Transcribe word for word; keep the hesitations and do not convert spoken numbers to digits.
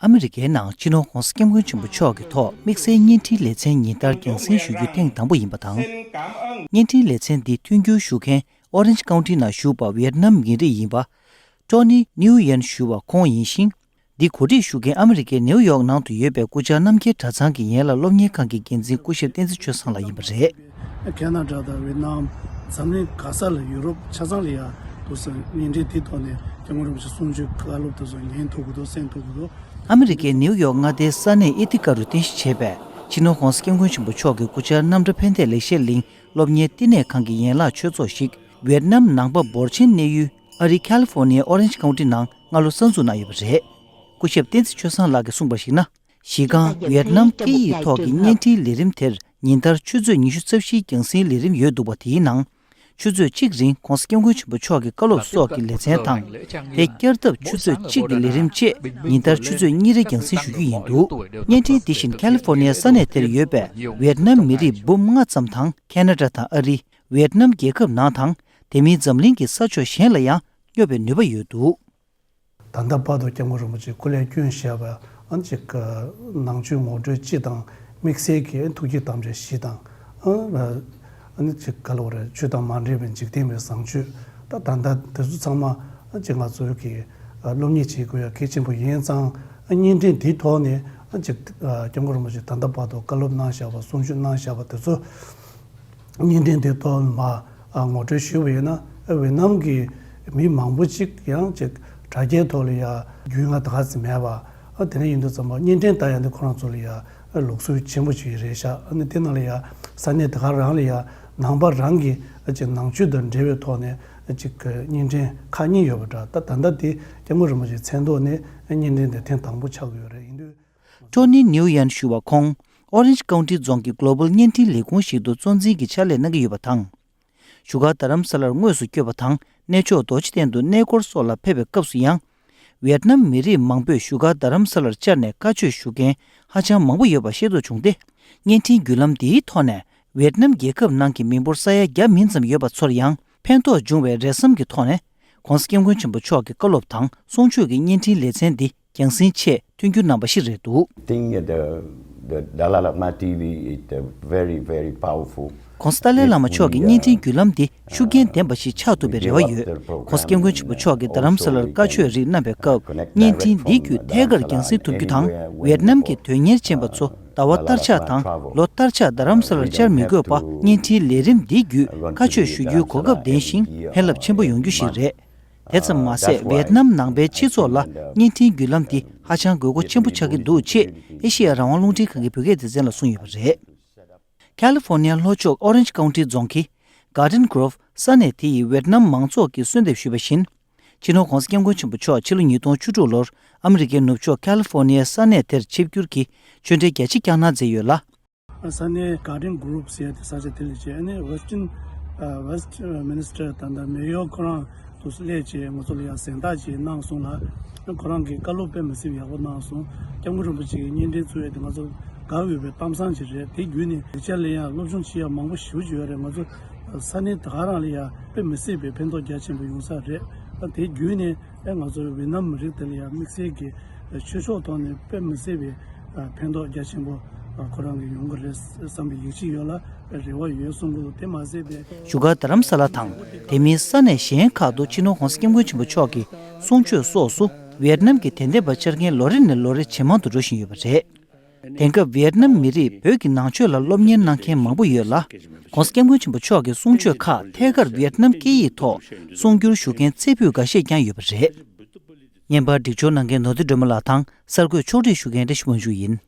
ཨ་མི་རི་ཀའི་ནང་སྤྱི་ནོར་༧གོང་ས་༧སྐྱབས་མགོན་ཆེན་པོ་མཆོག་གི་ཐོག་དམིགས་བསལ་བརྙན་འཕྲིན་ལེ་ཚན་ཉིན་ལྟར་རྒྱང་སྲིང་ཞུ་རྒྱུ་ཐེངས་དང་པོ་ཡིན་པ་དང་། བརྙན་འཕྲིན་ལེ་ཚན་འདི་མཐུན་འགྱུར་ཞུ་མཁན་Orange County་ནང་བཞུགས་པ་ཝེད་ནམ་མི་རིགས་ཡིན་པ། Tony Nguyen་ཞུ་བ་ཁོང་ཡིན་ཞིང་། འདི་གོ་སྒྲིག་ཞུ་མཁན་ཨ་མི་རི་ཀའི་ནེའུ་ཡོག་ནང་དུ་ཡོད་པའི་སྐུ་བཅར་རྣམ་རྒྱལ་གྲྭ་ཚང་གི་ཡན་ལག་སློབ་གཉེར་ཁང་གི་འགན་འཛིན་སྐུ་ཞབས་བསྟན་འཛིན་ཆོས་བཟང་ལགས་ཡིན་པ་རེད། ཁེ་ན་ཌ་དང་ཝེད་ནམ། འཛམ་གླིང་ག་ས་ལ་ཡུ་རོབ་ཆ་ཚང་ལ་ཡ་འདུག་སེ་བརྙན་འཕྲིན་དེ་ཐོག་ནས་སྐྱབས་མགོན་རིན་པོ་ཆེ་གསུང་ཆོས་བཀའ་སློབ་དེ་ཚོ་ཉན་ཐུབ་ཀྱི་འདུག་གསན་ཐུབ་ཀྱི་འདུག་ཨ་མི་རི་ཀའི་ནེའུ་ཡོག་མངའ་སྡེའི་ས་གནས་ཨི་ཐི་ཀ་རུ་རྟེན་གཞི་བྱས་པའི་སྤྱི་ནོར་༧གོང་ས་༧སྐྱབས་མགོན་ཆེན་པོ་མཆོག་གི་སྐུ་བཅར་རྣམ་གྲྭ་ཕན་བདེ་ལེགས་བཤད་གླིང་སློབ་གཉེར་བསྟི་གནས་ཁང་གི་ཡན་ལག་ཆོས་ཚོགས་ཤིག་ཝེད་ནམ་ནང་པ་འབོར་ཆེན་གནས་ཡུལ་ཨ་རིའི་ཁ་ལི་ཧྥོར་ནི་ཡའི་Orange County་ནང་སྔ་ལོ་གསར་འཛུགས་གནང་ཡོད་པ་རེད། སྐུ་ཞབས་བསྟན་འཛིན་ཆོས་བཟང་ལགས་ཀྱིས་གསུངས་པར་གཞིགས་ན། གཞི་རྐང་ཝེད་ནམ་སྐད་ཡིག་ཐོག་གི་བརྙན་འཕྲིན་ལས་རིམ་དེར་ཉིན་ལྟར་ཆུ་ཚོད་ཉི་ཤུ་རྩ་བཞིའི་རྒྱང་སྲིང་ལས་རིམ་ཡོད་འདུག་པ། དེའི་ནང་ཆུ་ཚོད་གཅིག་རིང་༧གོང་ས་༧སྐྱབས་མགོན་ཆེན་པོ་མཆོག་གི་བཀའ་སློབ་སོགས་ཀྱི་ལེ་ཚན་དང་། དེ་བསྐྱར་ལྡབ་ཆུ་ཚོད་གཅིག་གི་ལས་རིམ་བཅས་ཉིན་ལྟར་ཆུ་ཚོད་གཉིས་རེ་རྒྱང་སྲིང་ཞུ་རྒྱུ་ཡིན་འདུག་བརྙན་འཕྲིན་འདི་བཞིན་ཁ་ལི་ཧྥོར་ནི་ཡའི་ས་གནས་དེར་ཡོད་པའི་ཝེད་ནམ་མི་རིགས་འབུམ་ལྔ་ཙམ་དང་ཁེ་ན་ཌ་དང་ཨ་རི། ཝེད་ནམ་རྒྱལ་ཁབ་ནང་དང་། དེ་མིན་འཛམ་གླིང་གི་ས་ཕྱོགས་གཞན་ལ་ཡང་སྙོབ་པའི་ནུས་པ་ཡོད་འདུག་ད་ལྟ་བར་དུ་སྐྱབས་མགོན་རིན་པོ་ཆེ་སྐུ་ལས་བསྐྱོན་བཞག་པ་ཨ་ནི་ཅིག་ནང་ཆོས་ངོ་སྤྲོད་སྤྱི་དང་དམིགས་བསལ་གྱི་ཐུགས་བསྐྱེད་དམ་བཅའ་བཞི་དང་ཨ་ནི་ཅིག་ག་ལ་བ་རེད། ཆོས་དང་མ་འདྲེས་པའི་འཇིག་རྟེན་པའི་བཟང་སྤྱོད། ད་ད་ལྟ་དེ་ཚོ་ཚང་མ་ཨ་ཅིག་ང་ཚོའི་གི་སློབ་གཉེར་བྱེད་དགོས་ཡ་གལ་ཆེན་པོ་ཡིན་ཙང་བརྙན་འཕྲིན་འདིའི་ཐོག་ནས་ཨ་ཅིག་སྐྱབས་མགོན་རིན་པོ་ཆེ་ད་ལྟ་བར་དུ་བཀའ་སློབ་གནང་བཞག་པ་གསུང་ཆོས་གནང་བཞག་པ་དེ་ཚོ། བརྙན་འཕྲིན་དེ་ཐོག་མ་ངོ་སྤྲོད་ཞུས་པ་ཡིན་ན་ཝེ་ནམ་གྱི་མི་མང་པོ་ཅིག་ཡང་ཅིག་དྲ་རྒྱའི་ཐོག་ལ་ཡ་རྒྱུས་མངའ་ད་ག་ཙམ་མེད་པ། ཨ་དེ་འདྲ་ཡིན་དུས་ཙམ་པ་བརྙན་འཕྲིན་ལྟ་ཡ་འདི་ཁོ་རང་ཚོ་ལ་ཡ་ལུགས་སྲོལ་ཆེན་པོ་ཅིག་རེད་ཤག་ཨ་ནི་དེ་ནང་ལ་ཡ་ས་གནས་དེ་ག་རང་ལ་ཡ་ནང་པ་རང་གི་ཅིག་ནང་ཆོས་དང་འབྲེལ་བའི་ཐོག་ནས་ཅིག་བརྙན་འཕྲིན་ཁག་གཉིས་ཡོད་པ་འདྲ། ད་ད་ལྟ་དེ་སྐྱབས་མགོན་རིན་པོ་ཆེའི་མཚན་ཐོག་ནས་བརྙན་འཕྲིན་དེ་ཐེངས་དང་པོ་ཆགས་ཀྱི་ཡོད་རེད། ཡིན་དུས། Tony Nguyen་ཞུ་བ་ཁོང་Orange County་རྫོང་གི་Global་བརྙན་འཕྲིན་ལས་ཁུངས་ཤིག་ཏུ་གཙོ་འཛིན་གྱི་ཕྱག་ལས་གནང་གི་ཡོད་པ་དང་། བཞུགས་སྒར་རྡ་རམ་ས་ལར་དངོས་སུ་བསྐྱོད་པ་དང་གནས་མཆོག་རྡོ་རྗེ་གདན་དུ་གནས་སྐོར་སོགས་ལ་ཕེབས་པའི་སྐབས་སུ་ཡང་། ཝེད་ནམ་མི་རིགས་མང་པོས་བཞུགས་སྒར་རྡ་རམ་ས་ལར་བཅར་ནས་བཀའ་ཆོས་ཞུ་མཁན་ཧ་ཅང་མང་པོ་ཡོད་པ་ཤེས་རྟོགས་བྱུང་སྟེ། བརྙན་འཕྲིན་བརྒྱུད་ལམ་འདིའི་ཐོག་ནས་ཝེད་ནམ་རྒྱལ་ཁབ་ནང་གི་མི་འབོར་ས་ཡ་བརྒྱ་མིན་ཙམ་ཡོད་པ་ཚོར་ཡང་ཕན་ཐོགས་འབྱུང་བའི་རེ་བསམ་གྱི་ཐོག་ནས་༧གོང་ས་༧སྐྱབས་མགོན་ཆེན་པོ་མཆོག་གི་བཀའ་སློབ་དང་གསུང་ཆོས་ཀྱི་བརྙན་འཕྲིན་ལེ་ཚན་འདི་རྒྱང་སྲིང་ཆེད་མཐུན་འགྱུར་གནང་པ་ཞིག་རེད་འདུག Think the the Dalai Lama T V is the very very powerful. ༸གོང་ས་ཏཱ་ལའི་བླ་མ་མཆོག་གི་བརྙན་འཕྲིན་བརྒྱུད་ལམ་འདི་ཤུགས་རྐྱེན་ལྡན་པ་ཞིག་ཆགས་ཐུབ་པའི་རེ་བ་ཡོད། ༸གོང་ས་༸སྐྱབས་མགོན་ཆེན་པོ་མཆོག་གིས་རྡ་རམ་ས་ལར་བཀའ་ཆོས་རིགས་གནང་པའི་སྐབས་བརྙན་འཕྲིན་འདིའི་བརྒྱུད་ཐད་ཀར་རྒྱང་སྲིང་ཐུབ་རྒྱུ་དང་། ཝེད་ནམ་གྱི་དོན་གཉེར་ཅན་པ་ཚོ་ཟླ་བ་ལྟར་ཆགས་དང་ལོ་ལྟར་ཆགས་རྡ་རམ་ས་ལར་བཅར་མི་དགོས་པ་བརྙན་འཕྲིན་ལས་རིམ་འདིའི་བརྒྱུད་བཀའ་ཆོས་ཞུ་རྒྱུའི་གོ་སྐབས་ལྡན་ཞིང་ཕན་རླབས་ཆེན་པོ་ཡོང་རྒྱུ་ཞིག་རེད། དེ་ཙམ་མ་ཟད་ཝེད་ནམ་ནང་པའི་སྤྱི་ཚོགས་ལ་བརྙན་འཕྲིན་བརྒྱུད་ལམ་འདི་ཧ་ཅང་དགོས་མཁོ་ཆེན་པོ་ཆགས་ཀྱི་འདུག་ཅེས་ཨེ་ཤེ་ཡ་རང་དབང་རླུང་འཕྲིན་ཁང་གི་བོད་སྐད་སྡེ་ཚན་ལ་གསུངས་ཡོད་པ་རེད། ཁ་ལི་ཧྥོར་ནི་ཡའི་ལྷོ་ཕྱོགས་Orange County་རྫོང་གི་Garden Grove་ས་གནས་དེ་ཡི་ཝེད་ནམ་མང་ཚོགས་ཀྱིས་གསོལ་འདེབས་ཞུས་པ་བཞིན། སྤྱི་ནོར་༸གོང་ས་༸སྐྱབས་མགོན་ཆེན་པོ་མཆོག་ཕྱི་ལོ་ཉིས་སྟོང་བཅུ་དྲུག་ལོར་ཨ་མི་རི་ཀའི་ནུབ་ཕྱོགས་ཁ་ལི་ཧྥོར་ནི་ཡའི་ས་གནས་དེར་ཆིབས་བསྒྱུར་གྱིས་ཆོས་འབྲེལ་རྒྱ་ཆེ་བསྐྱངས་གནང་མཛད་ཡོད་ལ། ས་གནས་Garden Grove་ཟེར་ཡ་དེ་ས་ཆ་དེ་ལ་བྱས་ཨ་ནི་Western་ཨ་West Minister་ད་ལྟ་མེ་ཡོར་ཁོ་རང་དུ་སླེབས་བྱས་ང་ཚོ་ལ་ཡང་གཟེངས་རྟགས་ཅིག་གནང་སོང་ལ། ཁོ་རང་གིས་བཀའ་སློབ་དཔེ་མི་སྲིད་པའི་ཡག་པོ་གནང་སོང་། སྐྱབས་མགོན་རིན་པོ་ཆེ་གི་བརྙན་འཕྲིན་བཙུགས་ཡ་དེ་ང་ཚོ་དགའ་འོས་པའི་གཏམ་བཟང་ཅིག་རེད། དེ་བརྒྱུད་ནས་ལེགས་ཆ་ལ་ཡང་སློབ་སྦྱོང་བྱེད་ཡ་མང་པོ་ཞེ་པོ་ཅིག་ཡོད་རེད། ང་ཚོ་ས་གནས་ད་ག་རང་ལ་ཡང་དཔེ་མི་སྲིད་པའི་ཕན་ཐོགས་རྒྱ་ཆེན་པོ་ཡོང་ས་རེད། དེ་བརྒྱུད་ནས་ཨེ་ང་ཚོ་ཝེ་ནམ་མི་རིགས་དེ་ལ་ཡང་དམིགས་བསལ་གྱི་ཆོས་ཕྱོགས་ཐོག་ནས་དཔེ་མི་སྲིད་པའི་ཕན་ཐོགས་རྒྱ་ཆེན་པོ་ཁོ་རང་གི་ཡོང་གི་རེད་བསམ་པའི་ཡིད་ཆེས་ཡོད་ལ་རེ་བ་ཡོད་གསུང་གི་འདུག་དེ་མ་ཟད་པའི་བཞུགས་སྒར་རྡ་རམ་ས་ལ་དང་དེ་མིན་ས་གནས་གཞན་ཁག་ཏུ་སྤྱི་ནོར་༸གོང་ས་༸སྐྱབས་མགོན་ཆེན་པོ་མཆོག་གི་གསུང་ཆོས་སོགས་སུ་ཝེད་ནམ་གྱི་དད་ལྡན་པ་བཅར་མཁན་ལོ་རེ་ནས་ལོ་རེ་ཇེ་མང་དུ་འགྲོ་བཞིན་ཡོད་པ་རེད། དེང་སྐབས་ཝེད་ནམ་མི་རིགས་བོད་ཀྱི་ནང་ཆོས་ལ་སློབ་གཉེར་གནང་མཁན་མང་པོ་ཡོད་ལ། ༸གོང་ས་༸སྐྱབས་མགོན་ཆེན་པོ་མཆོག་གི་གསུང་ཆོས་ཁག་ཐད་ཀར་ཝེད་ནམ་སྐད་ཡིག་ཐོག་གསུང་བསྒྱུར་ཞུ་མཁན་རྩེ་ཕུད་འགའ་ཤས་ཀྱང་ཡོད་པ་རེད། བརྙན་པར་སྒྲིག་སྦྱོར་གནང་མཁན་ནོར་འཛིན་སྒྲོལ་མ་ལགས་དང་གསར་འགོད་ཕྱོགས་སྒྲིག་ཞུ་མཁན་བཀྲ་ཤིས་དབང་ཕྱུག་ཡིན།